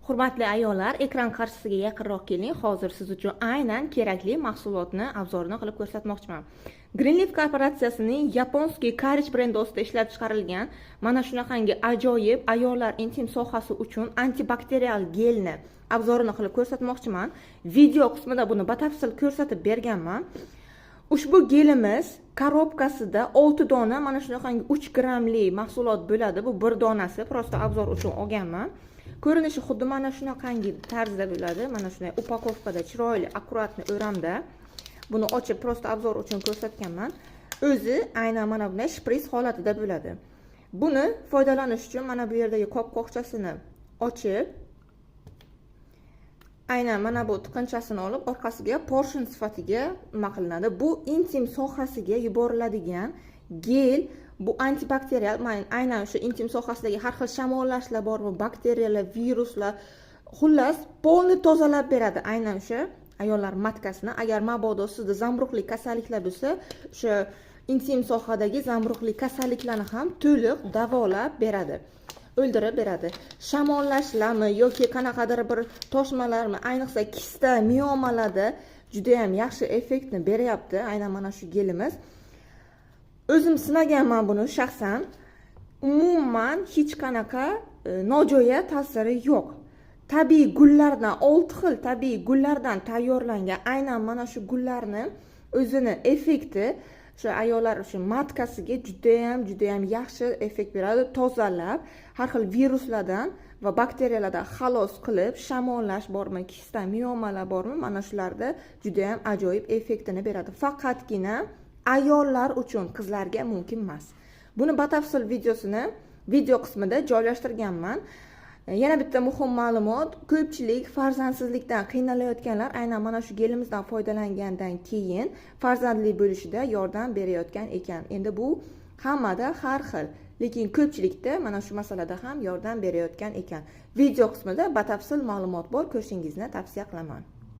Hurmatli ayollar, ekran qarshisiga yaqinroq keling. Hozir siz uchun aynan kerakli mahsulotni обзор ini qilib ko'rsatmoqchiman. Greenleaf korporatsiyasining японский Courage brendi ostida ishlab chiqarilgan mana shunaqangi ajoyib ayollar intim sohasi uchun antibakterial gelni обзор ini qilib ko'rsatmoqchiman. Video qismida buni batafsil ko'rsatib berganman. Ushbu gelimiz коробка sida 6 dona mana shunaqangi 3 grammli mahsulot bo'ladi. Bu bir donasi, просто обзор uchun olganman. Ko'rinishi xuddi mana shunaqangi tarzda bo'ladi. Mana shunday упаковка da, chiroyli, аккуратный o'ramda. Buni ochib, просто обзор uchun ko'rsatganman. O'zi aynan mana bunday shpris holatida bo'ladi. Buni foydalanish uchun mana bu yerdagi qopqoqchasini ochib, aynan mana bu tiqinchasini olib, orqasiga поршень sifatiga nima qilinadi. Bu intim sohasiga yuboriladigan gel. Bu antibakterial, aynan o'sha intim sohasidagi har xil shamollashlar bormi, bakteriyalar, viruslar, xullas, полный tozalab beradi aynan o'sha ayollar матка sini. Agar mabodo sizda zamburug'li kasalliklar bo'lsa, o'sha intim sohadagi zamburug'li kasalliklarni ham to'liq davolab beradi, o'ldirib beradi. Shamollashlarmi yoki qanaqadir bir toshmalarmi, ayniqsa kista, miomalarda judayam yaxshi effektni beryapti aynan mana shu gelimiz. O'zim sinaganman buni shaxsan. Umuman hech qanaqa nojo'ya ta'siri yo'q. Tabiiy gullardan, olti xil tabiiy gullardan tayyorlangan aynan mana shu gullarni o'zini effekti o'sha ayollar uchun матка siga judayam, judayam yaxshi effekt beradi. Tozalab, har xil viruslardan va bakteriyalardan xalos qilib, shamollash bormi, kista, miomalar bormi, mana shularda judayam ajoyib effektini beradi. Faqatgina ayollar uchun, qizlarga mumkin emas. Buni batafsil videosini video qismida joylashtirganman. Yana bitta muhim ma'lumot: ko'pchilik farzandsizlikdan qiynalayotganlar aynan mana shu gelimizdan foydalangandan keyin farzandli bo'lishida yordam berayotgan ekan. Endi bu hammada har xil, lekin ko'pchilikda mana shu masalada ham yordam berayotgan ekan. Video qismida batafsil ma'lumot bor, ko'rishingizni tavsiya qilaman.